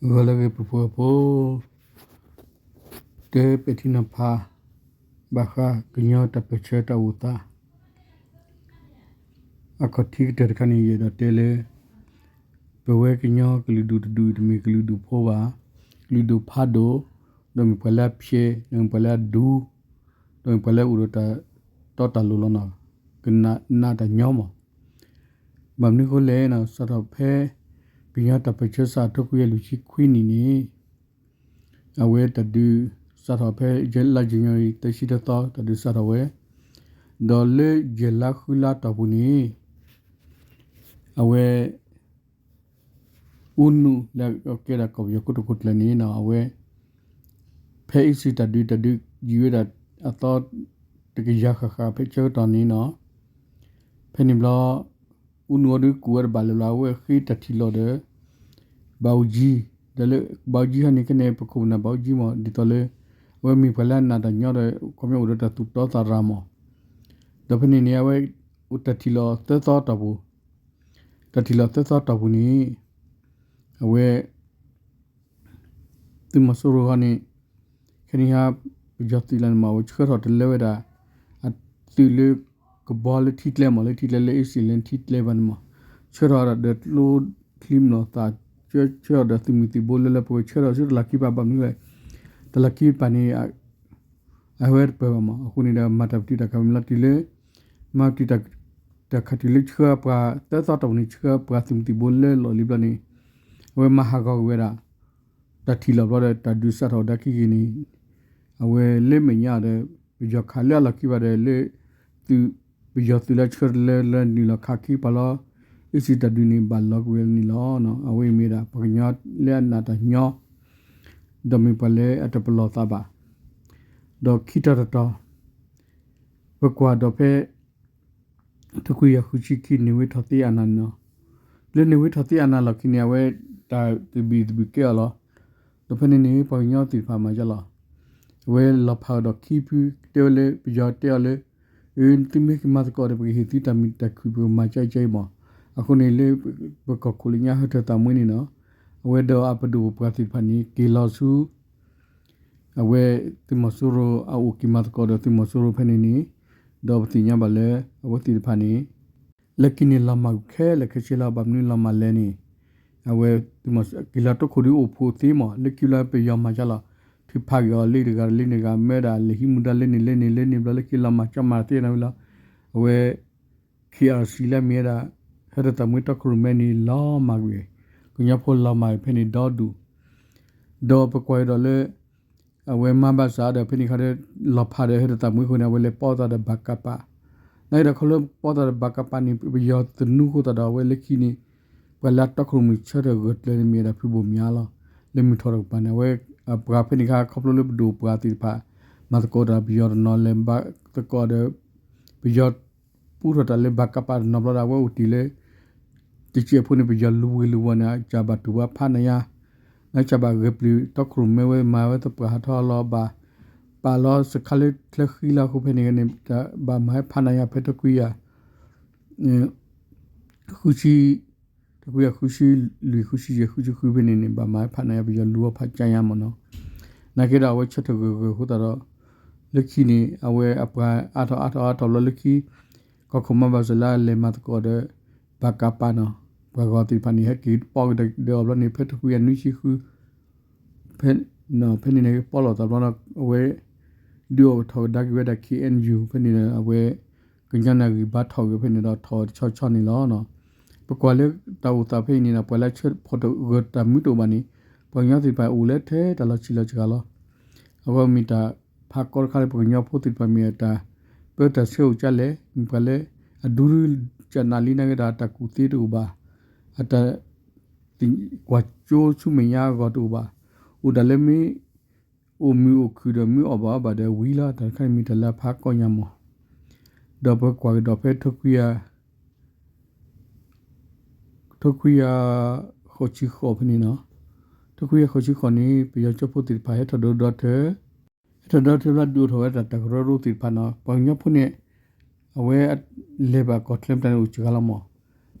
ဂီၤလၢအဂ့ၤ ပှၤဖိ, တဲပဲာ်ထံနီၤဖး ဘၣ်ဃးကညီတၢ်ပၢၢ်ဆၢတၢ်အိၣ်သး အခီၣ်ထံးကတၢၢ်တခါန့ၣ် ယအဲၣ်ဒိးတဲလၢ ပဝဲကညီကလုာ်ဒူၣ်တဒူၣ်အံၤ တမ့ၢ်ကလုာ်ဒူၣ်ဖိဘၣ်, ကလုာ်ဒူၣ်ဖးဒိၣ်, ဒီးမ့ၢ်ပှၤလၢအဖျဲး, ဒီးမ့ၢ်ပှၤလၢအဒူ, ဒီးမ့ၢ်ပှၤလၢအအိၣ်ဒီးတၢ်တီတၢ်လိၤလီၤနီၤ, ကနးတၢ်ညီမး. ဘၣ်မနုၤအဃိလဲၣ်နီၤ, စးထီၣ်ဖဲ ကညီတၢ်ပၢၢ်ဆၢစး ထိခွံကယၤလွံၢ်ဆံခွံနံၣ်န့ၣ် အဝဲတၢ်ဒုးစးထီၣ်ဖဲ လါယနူၤအါရံၤ သၢဆံတၢသီ တၢ်ဒုးစးထီၣ်ဝဲ, ဒီးလၢယဲၢ်လါဃုလါတီၢ်ပူၤန့ၣ် အဝဲ ဦးနု လၢကဲဒၣ်ကီၢ်ပယီၤခိၣ်တခိၣ်ကျၢၢ်န့ၣ် အဝဲ ဖဲအ့ၣ်စံၣ်တၢ်ဒုး တၢ်ဒုးယံာ်ဝဲဒၣ်အသီ တကယၤဃၣ်ဃၣ်ဖဲဆၢကတီၢ်န့ၣ်နီၤ, ဖဲန့ၣ်ဘျီ ဦးနု အီၤဒုးကူၣ်ဝဲတဘၣ်လၢၤဘၣ် အဝဲဃ့တၢ်ထံၣ်လိာ်ဒီး ဘၣ်အူကၠံ, ဒီးလၢဘၣ်အူကၠံဟီန့ၣ် ခဲန့ၣ် ပခိၣ်ပနၢ်ဘၣ်အူကၠံမး ဒ်သိးလၢ အဝဲမ့ၢ်ပှၤလၢအနးတၢ်ညီဒီး ခီပညီအိၣ်ဒီးတၢ်သူၣ်တီသးရၤမး, ဒီးဖဲန့ၣ်န့ၣ် အဝဲအိၣ်တၢ်ထံၣ်လိာ်သၢသီတီၢ်ပူၤ, တၢ်ထံၣ်လိာ်သၢသီတီၢ်ပူၤန့ၣ် အဝဲ သုးမီၤစိရိၤဟီန့ၣ် ခဲန့ၣ်ဟါ ပယီၤသုးလၢန့ၣ်မး အဝဲဆှၢထီၣ်တလၢဝဲဒၣ် အသုးလၢကဘီလၢထံကျဲမး လၢထံကျဲလၢအ့ၣ်စံၣ်လၢထံကျဲဘၣ်န့ၣ်မး ဆှၢထီၣ်ဒီးကျိချံမျိာ်သၣ် ဆှၢထီၣ်ဒီးသုးမုၢ်သံၣ်ဘိလၢလၢပှဲၤပှဲၤ ဆှၢထီၣ်ဆူတလးခံပၤ ဘၣ်မနုၤလဲၣ် တလးခံပၤန့ၣ် အဝဲတပၢၢ်ဘၣ်မး အဃိန့ၣ်ဒီး မၤတၢ်ပတုာ်တၢ်ခးမံၤလီၤတုၤလၢ မၤပတုာ်တၢ်ခးတုၤလၢဆှၢပှၤသၢသီတီၢ်ပူၤန့ၣ် ဆှၢပှၤသုးမုၢ်သံၣ်ဘိလၢလီၢ်လံၤဘျီန့ၣ် အဝဲမၤဟးဂီၤက့ၤဝဲဒၣ် တၢ်ထံၣ်လိာ်ဘျီဒီး တၢ်ဒုးစးထီၣ်ကဒါက့ၤဂ့ၤန့ၣ် အဝဲလၢမဲာ်ညါဒီး ပယီၤခးလၢအလီၢ်ခံဘၣ်ဒီး လၢသုး ပယီၤသုးလၢဆှၢတလၢလၢနုာ်လီၤခးခံပှၤလီၤ အ့ၣ်စံၣ်တၢ်ဒုးန့ၣ် ဘၣ်လီၤကွံာ်ဝဲန့ၣ်လီၤ. အဝဲအံၤမ့ၢ်ဒၣ် ပှၤကညီလၢအနးတၢ်ညီ ဒီးမ့ၢ်ပှၤလၢအတပလီၢ်သးဘၣ် ဒီးခံတီၤတတီၤ ပကွၢ်ဒီးဖဲ ထိခွံကယၤဃုဆံခံ န့ၢ်ဝ့ထီၣ်သ့အနၢ်န့ၣ်လီၤ. လၢန့ၢ်ဝ့ထီၣ်သ့အနၢ်လီၢ်ခံန့ၣ် အဝဲတၢ်သဘံၣ်သဘုၣ်ကဲအီၤလီၤ. ဒီးဖဲန့ၣ်န့ၣ် ပှၤကညီသ့ၣ်တဖၣ်မၤဒ်လဲၣ် အဝဲလီၤဖးဒီးခံဖု တဲဝဲလၢပယီၤတဲအီၤလၢ အၢ သုမ့ၢ်ကမၤသကိးဒီး ပကဟ့ၣ်သုတၢ်မုာ်တၢ်ခုၣ် ပကမၤကၢကၢအံၤမး. အဃိန့ၣ်လၢ ပကီၢ်ခိၣ်လၢညါ ဟၢထၢၣ်သးမှံန့ၣ်နီၤ အဝဲဒီးအပဒိၣ်ပပှၢ်သ့ၣ်တဖၣ်န့ၣ် က့ၤလီၤဆူ အဝဲသုးမီၤစိရိၤအအိၣ်က့ၤမၤသကိးဒီးသုးမီၤစိရိၤဖဲန့ၣ်န့ၣ် ဒီးပသ့ၣ်ညါဘၣ်လၢ အဝဲသ့ၣ်တဖၣ်န့ၣ် လၢခံန့ၣ်လီၤမၢ်ခဲလၢာ်ခဲဆ့လီၤ. ဘၣ်မနုၤလီၤမၢ်လဲၣ်န့ၣ် အဝဲ က့ၤလီၤတီခိၣ်ဒုးအိၣ်ဖှိၣ်သ့မး လၢခံဘျီပယီၤမၤဒ်လဲၣ် ထုးဖးက့ၤအီၤလၢတဂၤတလၢန့ၣ်တဂၤ မၢဒၣ်လဲၤဟံးမူဒါလၢန့ၣ်လၢန့ၣ်လၢန့ၣ်ဘျီ လၢခံလီၤမၢ်ကၠီမၤသ့နီၤဝံၤလီၤ. အဝဲ ခ့ၣ်အၣ်စံၣ် လၢအမ့ၢ်ဝဲဒၣ် ဟၢထၢၣ်သးမှံတီခိၣ်ရိၣ်မဲန့ၣ် လီၤမၢ်ကွံာ် ကညီဖိလီၤမၢ်ဖဲန့ၣ်ဒီဒူၣ် ဒီးပကွၢ်ကဒီးလၢ အဝဲမၤဘၣ်ဆၣ်ဒီး ဖဲန့ၣ်ခါဒီး လီၤဖးဒီးဟၢထၢၣ်သးမှံအဃိန့ၣ် အဝဲလဲၤပိာ်သးဒီးဘၣ်ကးပး နာ်က့ဒီးခီဖျိပိာ်သးဒီးဘၣ်ကးပးန့ၣ် ပယီၤသနူအဃိသတးဒီး အဝဲလၢခံန့ၣ် ပှၤလၢအတီခိၣ်ရိၣ်မဲဆၢထၢၣ်ဂၢၢ်ကျၢၤန့ၣ်မ့ၢ်ဝဲဒၣ်ဖုဘိၣ်မၠးလီၤ. လၢမုၢ်ထီၣ်တကပၤန့ၣ် အဝဲ အပှၤဖဲန့ၣ်ခါ ခီဖျိလၢပဒိၣ်ပှၤသ့ၣ်တဖၣ် မၤသကိးတၢ်ပယီၤတနီၤ လဲၤမၤသကိးဒီး ပယီၤ ပူထီၣ်တၢ်လၢဘၣ်ကးပးတနီၤဘျီဒီး အဝဲအိၣ်တ့ၢ်လၢ တစဲးဖိန့ၣ် ပယီၤလူၤဝ့ၤလူၤဝီၤန့ၣ် ကၢ်ဘၣ်တူၢ်ဘၣ်ဖးနးယါ လၢကၢ်ဘၣ်ဂဲၤပျုၢ်တီခိၣ်ရိၣ်မဲဝဲ မၤဝဲသပှၢ်ဟးထီၣ်လီၤ ဘၣ်ပာ်လီၤစခါလၢချၢဃံလီၤအဃိဖဲန့ၣ်န့ၣ် ဘၣ်မၤဝဲဖးနးယါဖဲထိခွံကယၤ ဃုဆံ ထိခွံကယၤဃုဆံလွံၢ် ဃုဆံယဲၢ် ဃုဆံဃုဖဲန့ၣ်န့ၣ် ဘၣ်မၤဝဲဖးနးယါ ပယီၤလူၤအီၤဖးကၠါညါမ့ၢ်နီၤ. နာ်က့ဒီးအဝဲဆၢထၢၣ်ဂၢၢ်ဂၢၢ်အဃိသတးဒီး လၢခံန့ၣ် အဝဲအပှၤအါထီၣ်အါထီၣ်အါထီၣ်ဘျီလၢခံ ကီၢ်ခိၣ်မၤဘၣ်စၢၤလၢအလဲၤမၤသကိးဒီး ဘၣ်ကးပးနီၤ ပှၤဂီၤသ့ၣ်တဖၣ်န့ၣ် ဟဲက့ၤပိာ်ကဒီးအီၤဘျီန့ၣ် ဖဲထိခွံကယၤနွံဆံဃု ဖဲ ဖဲန့ၣ်န့ၣ် ပိာ်လိာ်သးဘျီဒီး အဝဲ ဒုးအိၣ်ထီၣ်ကဒါက့ၤဝဲဒၣ် ခ့ၣ်အဲၣ်ယူၣ် ဖဲန့ၣ်ဒီး အဝဲ ကညီနၢ်ဂံၢ်ဘါထီၣ်က့ၤဖဲန့ၣ်ဒီး ထီၣ်တဆီဆီန့ၣ်လီၤ. ပကွၢ်လၢတၢ်အိၣ်သးဖဲအံၤန့ၣ်ဒီး ပှၤလၢဆၢဖီၣ်တဂၢၢ်တၢ်မုာ်တအိၣ်ဘၣ်န့ၣ် ပှၤကညီသ့ၣ်တဖၣ်အိၣ်လၢထဲတၢ်လီၤဆံးလီၤစှၤလီၤ. အဝဲမ့ၢ်တၢ်ဖးကီတခါလၢ ပှၤကညီဖိသ့ၣ်တဖၣ်မ့ၢ်အတၢ်ပၢတၢ်ဆှၢအိၣ်ကၢလဲၣ် မ့ၢ်ပှၤလၢ အဒူကနၣ်လံနာ်က့ဒီး အတၢ်ကူၣ်သ့တအိၣ်ဘၣ် အတၢ် ကွၢ်ကၠိဆူမဲာ်ညါအဂီၢ်တအိၣ်ဘၣ်. အိၣ်ဒၣ်လၢမ့ၢ် အိၣ်မုာ်အိၣ်ခုၣ်ဒီးမ့ၢ်အီၣ်ဘၣ်အီဘၣ်ဒီးဝံၤလီၤ. တၢ်တခါန့ၣ်မ့ၢ်တၢ်လၢအဖးကီညါမး. ဒီးပကွၢ်ကဒီးဖဲထိခွံကယၤ ထိခွံကယၤဃိးဆံဃိးဖဲန့ၣ်နီၤ. ထိခွံကယၤဃိးဆံဃိးန့ၣ် ပယီၤကၠိဖိသ့ၣ်တဖၣ်ဟဲထီၣ်ဒီဒီထၢၣ် ဟဲထီၣ်ဒီဒီထၢၣ်ဘျီဒုးအိၣ်ထီၣ်ဝဲဒၣ်တၢ်ကရၢကရိသ့ၣ်တဖၣ်နီၤ. ပှၤကညီဖိန့ၣ် အဝဲ လဲၤဘၣ်ကီၢ်ချၢမတၤန့ၣ်အိၣ်စှၤလီၤမး.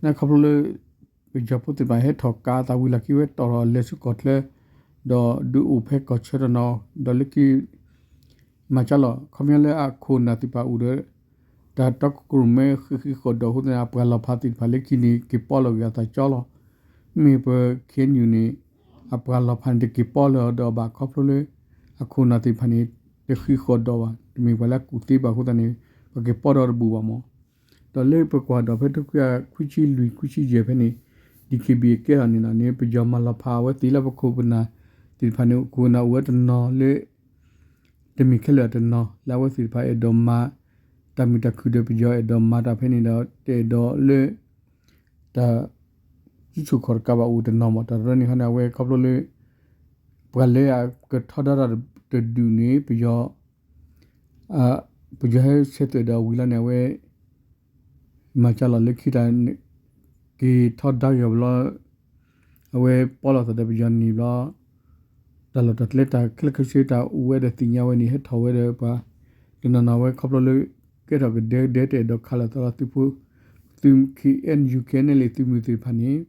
နာ်က့ခီဖျိလၢ ပယီၤဖိသ့ၣ်တဖၣ်ဟဲထီၣ်ကးအသးဝံၤလီၢ်ခံဝဲတီၢ်ထီၣ်လဲၤဆူကီၢ်ချၢ ဒီးဒုးအိၣ်ဖဲကီၢ်ဆၢတနီၤ ဒီးလၢခံ မၤကၢ်လီၤ ခီပညီလၢအခိၣ်နၢ်သ့ၣ်တဖၣ်အိၣ်ဒီး တၢ်တီခိၣ်ရိၣ်မဲဃံးဃံးဃီၣ်ဒီးအဃိသတးန့ၣ် အပှၤလီၤဖးသ့ၣ်တဖၣ်လၢခံန့ၣ် က့ၤပီလီၤဂ့ၤအသးကၠီလီၤ. မ့မ့ၢ်ပ ခ့ၣ်အဲၣ်ယူၣ်န့ၣ် အပှၤလီၤဖးန့ၣ် တက့ၤပီလၢၤဒီးဘၣ်ခီဖျိလၢ အခိၣ်နၢ်သ့ၣ်တဖၣ်န့ၣ် တဃံးဃီၣ်ဒီးဘၣ် တမ့ၢ်ပှၤလၢအကူၣ်သ့ဘၣ်အဃိသတးန့ၣ် ပက့ၤပီဒီးတဘူၣ်ဘၣ်မး ဒီးလၢပကွၢ်ဒီးဖဲတခွံခွံဆံလွံၢ် ခွံဆံယဲၢ်ဖဲန့ၣ် DKBA ကဲထီၣ်န့ၣ်လီၤန့ၣ် ပယီၤမၤလီၤဖးအဝဲသ့ၣ်လၢပခိၣ်ပနၢ်သ့ၣ်တဖၣ်န့ၣ် ခိၣ်ပနၢ်အိၣ်ဝဲတနီၤလၢ တမ့ၢ်ခဲလၢာ်အတနီၤ လၢအဝဲသ့ၣ်တဖၣ်အဲၣ်ဒိးမၤ တၢ်မုာ်တၢ်ခုၣ်ဒီးပယီၤအဲၣ်ဒိးမၤတၢ်ဖဲန့ၣ်ဒီး တအဲၣ်ဒိးလၢ တၢ် စုဆူၣ်ခီၣ်တကးဘၣ်အိၣ်တနီၤမး တၢ်တရၢန့ၣ်ခီန့ၣ် အဝဲခီဖျိလၢ ပှၤလၢအကထီဒါတၢ်တဒူၣ်န့ၣ် ပယီၤ ပယီၤဟဲဆဲးသွဲၣ်ဒီးဝံၤလီၤန့ၣ် အဝဲ မၤကၢ်လီၤလၢခံတၢ် က့ၤထီဒါက့ၤအီၤဘျီ အဝဲပီလီၤသးဒီးပယီၤန့ၣ်ဘျီ တၢ်လီၢ်တၢ်ကျဲတၢ်ခဲလၢာ်ခဲဆ့တၢ်အိၣ်ဝဲဒီးသ့ၣ်ညါဝဲန့ၣ် ဟဲထီၣ်ဝဲဒီးပှၤ တနီၤနီၤဝဲခီဖျိလၢ ကဲထီၣ်ကဒဲကဒဲတအဲၣ်ဒိးခးလိာ်သးလီၤ သုးဖိ သုး ခ့ၣ်အဲၣ်ယူၣ် ခ့ၣ်အဲၣ်ယူၣ် သုးမုၢ်သ့ၣ်တဖၣ်န့ၣ်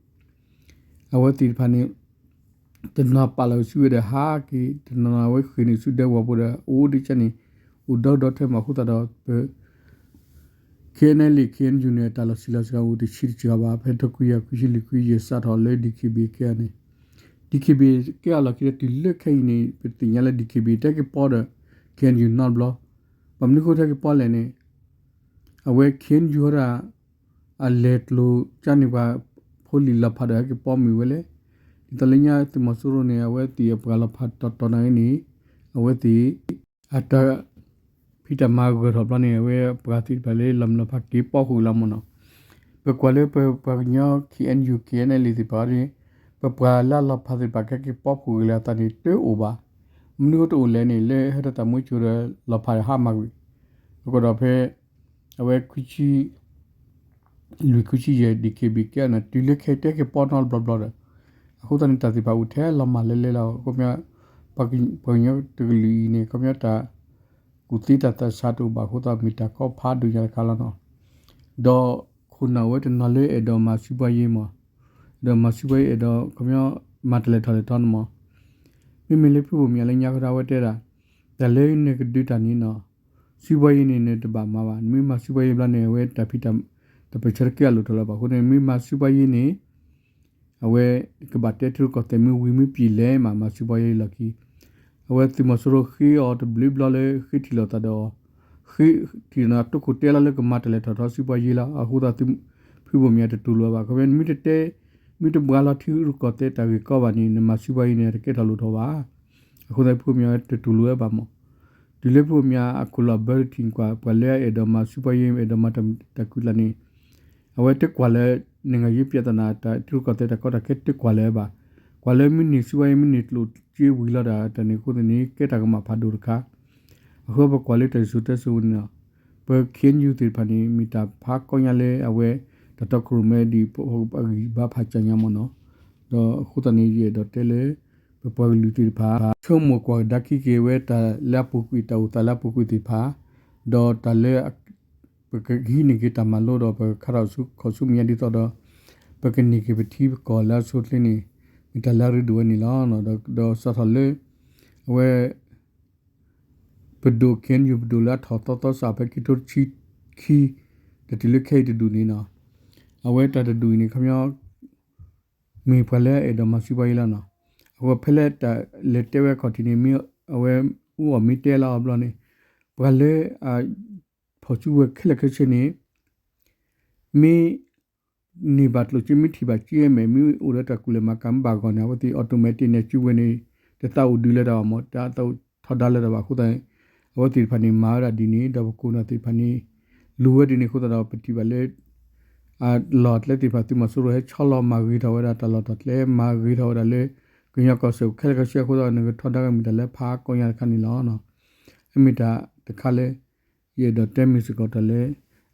အဝဲသ့ၣ်တဖၣ်န့ၣ် တနီၤပာ်လီၤစုဝဲဒီးဟးက့ၤ တနီၤနီၤအဝဲဃ့ၢ်န့ၢ်ဆူဒဲကဝီၤပူၤဒီး အိၣ်ဒ်ကန့ၣ် အိၣ်ဒီဒီထဲမးအဃိသတးဒီး ပ ခ့ၣ်အဲၣ်ယူၣ် ခ့ၣ်အဲၣ်ယူၣ်န့ၣ် တၢ်လီၢ်ဆံးလီၤစှၤအိၣ်တဆံတစှၤဘၣ် ဖဲတခွံကယၤခွံဆံလွံၢ်ခွံယဲၢ်စးထီၣ်လၢ DKBA ကဲအီၤန့ၣ် DKBA ကဲအီၤလီၢ်ခံဒီးတုၤလၢခဲအံၤန့ၣ် ပသ့ၣ်ညါလၢ DKBA တဟဲက့ၤပီဒီး ခ့ၣ်အဲၣ်ယူၣ်နီတဘျီ ဘၣ်မနုၤဃိတဟဲက့ၤပီလဲၣ်န့ၣ် အဝဲ ခ့ၣ်အဲၣ်ယူၣ် ဟီဒၣ် အလဲၤကျိၤကၢ်န့ၢ်ပှၤ ဖိလံၤလီၤဖးဒီးဟဲက့ၤပီမုၢ်ဝဲလဲၣ် ဒ်သိးလၢညါသုးမီၤစိရိၤန့ၣ် အဝဲသ့ၣ်အပှၤလီၤဖးတီၤတီၤနာ်က့န့ၣ် အဝဲသ့ၣ် အတၢ်ဖံးတၢ်မၤဂၢၢ်ထီၣ်ဘျီန့ၣ် အဝဲပှၤသ့ၣ်တဖၣ်လၢလီၤမုၢ်လီၤဖးက့ၤပီဃုာ်လီၤမးနီၤ ပကွၢ်လၢပပှၤကညီ ခ့ၣ်အဲၣ်ယူၣ် ခ့ၣ်အဲၣ်ယူၣ် သ့ၣ်တဖၣ်န့ၣ် ပပှၤလၢအလီၤဖးသ့ၣ်တဖၣ်ကဟဲက့ၤပီဃုာ်လၢအသးန့ၣ် တအိၣ်ဘၣ် မနုၤဃိတအိၣ်လဲၣ်န့ၣ် လၢဟဲထီၣ်တၢ်မူကၠိဒီးလီၤဖးဟးမၤကွံာ် အဃိဒီးဖဲ အဝဲ လွံၢ်ခွံဆံယဲၢ် DKBA ကဲန့ၣ် တုၤလၢခဲအံၤတဟဲက့ၤပီနီတဘျီဘျီဒီး အဃိသတးန့ၣ် တၢ်သ့ၣ်တဖၣ်အိၣ်ထဲလီၤမၢ်လဲၤလဲၤလီၤ ခီပညီ ပှၤကညီတကလုာ်အံၤန့ၣ် ခီပညီတၢ် ကူၣ်သ့တၢ်သးဆးတအိၣ်ဘၣ်အဃိသတး မ့ၢ်တၢ်ကီဖးဒိၣ်ညါတခါလီၤနီၤ ဒီးခိၣ်နၢ်အိၣ်ဝဲတနီၤလၢအဲၣ်ဒိးမၤစုဘၣ်ယ့မး အဲၣ်ဒိးမၤစုဘၣ်ယ့ အဲၣ်ဒိးခီပညီ မၤတလဲၤထီၣ်လဲၤထီန့ၣ်မး မ့မ့ၢ်လၢဖုဘိၣ်မၠးလၢညါကဒါဝဲတဲဒၣ် တၢ်လၢနကဒုးတၢ်န့ၣ်နီၤ စုဘၣ်ယ့န့ၣ် နတဘၣ်မၤဘၣ် နမ့ၢ်မၤစုဘၣ်ယ့ဘျီန့ၣ် အဝဲတၢ်ဖံးတၢ် တၢ်ပၢၢ်ဆၢတကဲအလိၣ်ထီၣ်လၢၤဘၣ်အဃိန့ၣ် မ့ၢ်မၤစုဘၣ်ယ့န့ၣ် အဝဲ ကဘၣ်တဲထံရူၢ်ကီၢ်သဲးမ့ၢ်ဝံၤမ့ၢ်ပျံၤလဲၣ်မး မၤစုဘၣ်ယ့လီၢ်ခံ အဝဲသုးမီၤစိရိၤဃ့အီၤတဘျုးဘျီလၢဃ့ထံၣ်လိာ်သးဒီး ဃ့ထံၣ်လိာ်သးတိခိၣ်တဲလီၤလၢကမၤတလဲၤထီၣ်ထီစုဘၣ်ယ့လီၤ အဃိသတး ဖုဘိၣ်မၠးတတူၢ်လိာ်ဘၣ် ခီပညီ နမ့ၢ်တတဲ မ့ၢ်တဘှါလီၤထံရူၢ်ကီၢ်သဲးတၢ်ဂ့ၢ်ကီဘၣ်န့ၣ် နမၤစုဘၣ်ယ့န့ၣ် တကဲထီၣ်လိၣ်ထီၣ်ဘၣ် အဃိသတး ဖုဘိၣ်မၠးတတူၢ်လိာ်ဝဲဘၣ်မး တုၤလၢဖုဘိၣ်မၠးအခိၣ်လီၢ်ဘၢတထံၣ်ကွၢ် ပှၤလၢအအဲၣ်ဒိးမၤစုဘၣ်ယ့ အဲၣ်ဒိးမၤတၢ်ကူၣ်တၢ်ခုၣ်လၢ်န့ၣ် အဝဲတကွၢ်လၢ နံၣ်ဂၤယ့ပျဲးသနာ် တၢ်ထံရူၢ်ကီၢ်သဲးတၢ်ကီတၢ်ခဲတကွၢ်လၢၤဘၣ်. ကွၢ်လၢမ့ၢ်န့ၢ်စုဘၣ်ယ့ မ့ၢ်န့ၢ်ကျိၣ်စ့ဝံၤလီၤဒၣ် တၢ်န့ၣ်အဃိသတးန့ၣ် ကဲတၢ်ကမၣ်ဖးဒိၣ်တခါ. အဃိပကွၢ်လၢတၢ်စံၣ်စိၤတဲစိၤန့ၣ်လီၤ. ပ ခ့ၣ်အဲၣ်ယူၣ် သ့ၣ်တဖၣ်န့ၣ် မ့ၢ်တၢ်ဖးကီညါလၢအဝဲ တၢ်တီခိၣ်ရိၣ်မဲဒ် ပဂံၢ်ဘါဖးစၢ်ညါမ့ၢ်နီၤ. ဒီးအဃိသတးန့ၣ် ယအဲၣ်ဒိးတဲလၢ ပပှၤကလုာ်သ့ၣ်တဖၣ် ဆိကမိၣ်ကွၢ်ကဒါခံက့ၤဝဲတၢ်လၢအပူၤကွံာ် တၢ်အိၣ်သးလၢအပူၤကွံာ်သ့ၣ်တဖၣ်, ဒီးတၢ်လၢ ပကဟံးန့ၢ်က့ၤတၢ်မၤလိဒီး ပကခါထီၣ်ဆူခီၣ်ဆူမဲာ်ညါဒ်သိးဒီး ပကန့ၢ်က့ၤပထံပကီၢ်လၢအဆိအချ့န့ၣ် မ့ၢ်တၢ်လၢအရ့ဒိၣ်ဝဲန့ၣ်လီၤ. ဒီးစးထီၣ်လၢ အဝဲ ပဒိၣ် ခ့ၣ်အဲၣ်ယူၣ် ပဒိၣ်လၢအထီၣ်သီသီစးဖဲခံထိတဆံခံ ဒီးတုၤလၢခဲအံၤတဒူၣ်န့ၣ်နီၤ, အဝဲတၢ်တဒူၣ်အံၤန့ၣ် ခီပညီ မ့ၢ်ပှၤလၢအအဲၣ်ဒိးမၤစုဘၣ်ယ့လီၤနီၤ. အဃိဖဲလၢတၢ်လဲၤတဲဝဲအခီၣ်ထံးန့ၣ် မ့ၢ်အဝဲအူအီၣ်မ့ၢ်တဲလၢအီၤဘျီန့ၣ် ပှၤလၢ ဖီၣ်စုဝဲခဲလၢာ်ခဲဆ့န့ၣ် မ့ၢ် န့ၢ်ဘၣ်ကျိၣ်စ့ မ့ၢ်ထံၣ်ဘၣ်စ့မဲာ် မ့ၢ်အိၣ်ဒီးတၢ်ကူၣ်လဲၤမၤကၤမ့ၢ်ဘၣ်ဂီၢ်န့ၣ် အဝဲသ့ၣ် automatic န့ၣ် စုဝဲန့ၣ် တသးအိၣ်ဒုးလၢၤတၢ်ဘၣ်မ့ၢ် တသးအိၣ်ထီဒါလၢၤတၢ်ဘၣ်အဃိသတး အဝဲသ့ၣ်တဖၣ်န့ၣ် မၤဝဲဒၣ်ဒ်န့ၣ် ဒီးပခိၣ်နၢ်သ့ၣ်တဖၣ်န့ၣ် လူၤဝဲဒ်န့ၣ်အဃိသတးဒီး ပထံၣ်ဘၣ်လၢ အလီၢ်အကျဲသ့ၣ်တဖၣ် သုးမီၤစိရိၤဟဲဆီလီၤမၤဂ့ၤထီၣ်ဝဲဒၣ်တၢ်လီၢ်တၢ်ကျဲ မၤဂ့ၤထီၣ်ဝဲဒၣ်လၢ ကညီကီၢ်စဲၣ်ခဲလၢာ်ခဲဆ့အဃိသတး နကထီဒါက့ၤမ့ၢ်တၢ်လၢဖးကီညါတခါန့ၣ်လီၤ. အမ့ၢ်တၢ်တခါလၢ ယအဲၣ်ဒိးတဲမ့ၢ်စ့ၢ်ကီးတၢ်လၢ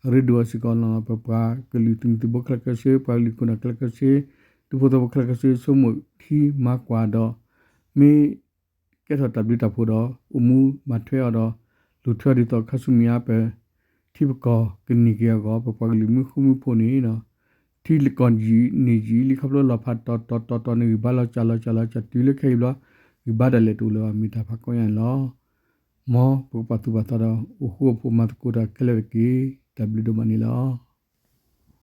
အရ့ဒိၣ်အီၤစ့ၢ်ကီးလီၤ. ပပှၤကလုာ်သုးမုၢ်သံၣ်ဘိခဲလၢာ်ခဲဆ့ ပှၤကလုာ်ခိၣ်နၢ်ခဲလၢာ်ခဲဆ့ ဒူဖိသဝီဖိခဲလၢာ်ခဲဆ့ ဆိကမိၣ်ထံမၤကွၢ်ဒီး မ့ၢ်ကဲထီၣ်တၢ်ဘျုးတၢ်ဖှိၣ်ဒီး အိၣ်မူမၤထွဲအီၤဒီး လူၤထွဲအီၤဒ်သိးခါဆူမဲာ်ညါ ပထံပကီၢ်ကန့ၢ်က့ၤအဂီၢ် ပပှၤကလုာ်မုၢ်ဃူမုၢ်ဖိးန့ၣ်ဒီး ထံလၢကီၢ်နံၣ်ယံာ်လံ ခီဖျိလီၤဖးတီတီတီတီန့ၣ် ဂံၢ်ဘါလီၤစှၤလီၤစှၤလီၤစှၤ တုၤလၢခဲအံၤဘျီ ဂံၢ်ဘါတၢ်လဲၤတအိၣ်လၢၤဘၣ် မ့ၢ်တၢ်ဖးကီညါန့ၣ်လီၤ. မ်ပကပာ်သူၣ်ပာ်သးဒီး အိၣ်ဃူအိၣ်ဖိးမၤသကိးတၢ်ခဲလၢာ်တက့ၢ်. တၢ်ဘျုးဒိၣ်မးန့ၣ်လီၤ.